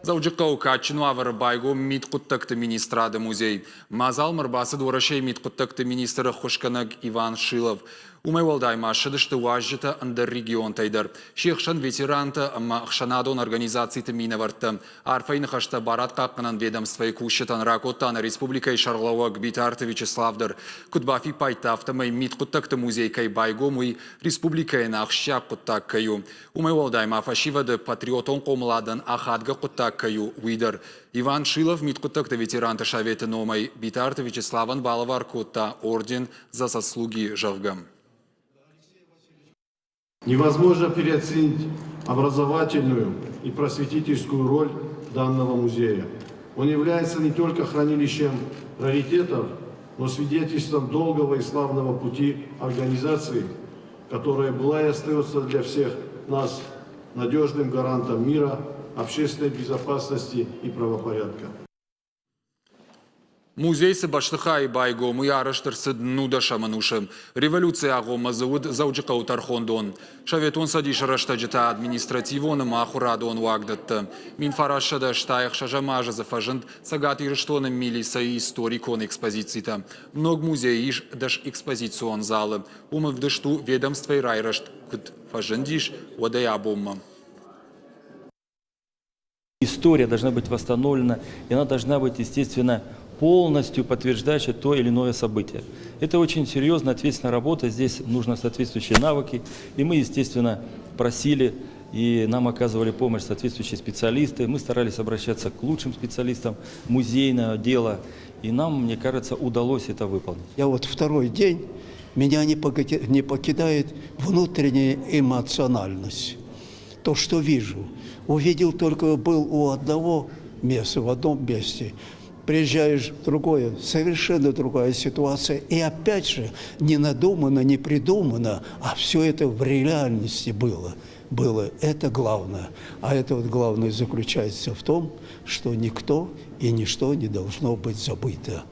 Дзӕуджыхъӕуы кадджын уавӕры байгом Мидхъуыддӕгты министрады музей. Мадзалмӕ ӕрбацыд Уӕрӕсейы мидхъуыддӕгты министры ӕххуысгӕнӕг Иван Шилов. Уымӕй уӕлдай ма ссыдысты уазджытӕ ӕндӕр регионтӕй дӕр. Се хсӕн ветерантӕ ӕмӕ ӕхсӕнадон организациты минӕвӕрттӕ. Арфӕйы ныхӕстӕ барадхъахъхъӕнӕн ведомствойы кусджытӕн ракодта нӕ республикӕйы сӕргълӕууӕг Битарты Вячеслав дӕр. Куыд бафиппайдта, афтӕмӕй мидхъуыддӕгты музей кӕй байгом, уый республикӕйӕн ахсджиаг хъуыддаг кӕй у. Уымӕй уӕлдай ма фӕсивӕды патриотон хъомыладӕн ахадгӕ хъуыддаг кӕй у, уый дӕр. Иван Шилов мидхъуыддӕгты ветеранты советы номӕй Битарты Вячеславӕн балӕвар кодта орден «За заслуги», зӕгъгӕ. Невозможно переоценить образовательную и просветительскую роль данного музея. Он является не только хранилищем раритетов, но свидетельством долгого и славного пути организации, которая была и остается для всех нас надежным гарантом мира, общественной безопасности и правопорядка. Музей цы бӕстыхайы байгом, уый арӕзт ӕрцыд нудӕсӕм ӕнусы. Революцийы агъоммӕ дзы уыд Дзӕуджыхъӕуы тӕрхондон. Советон Цӕдисы рӕстӕджы та административон ӕмӕ ахуырадон уагдӕттӕ. 1986 азы дзы фӕзынд Цӕгат Ирыстоны милицӕйы историкон экспозицитӕ. Ног музейы ис 10 экспозицион залы. Уым ӕвдыст у ведомствойы райрӕзт куыд фӕзындис, уӕдӕй абонмӕ. История должна быть восстановлена, и она должна быть, естественно, полностью подтверждающая то или иное событие. Это очень серьезная, ответственная работа, здесь нужны соответствующие навыки, и мы, естественно, просили и нам оказывали помощь соответствующие специалисты. Мы старались обращаться к лучшим специалистам музейного дела, и нам, мне кажется, удалось это выполнить. Я вот второй день, меня не покидает внутренняя эмоциональность. То, что вижу. Увидел только, был у одного места, в одном месте. Приезжаешь в другое, совершенно другая ситуация. И опять же, не надумано, не придумано, а все это в реальности было. Было. Это главное. А это вот главное заключается в том, что никто и ничто не должно быть забыто.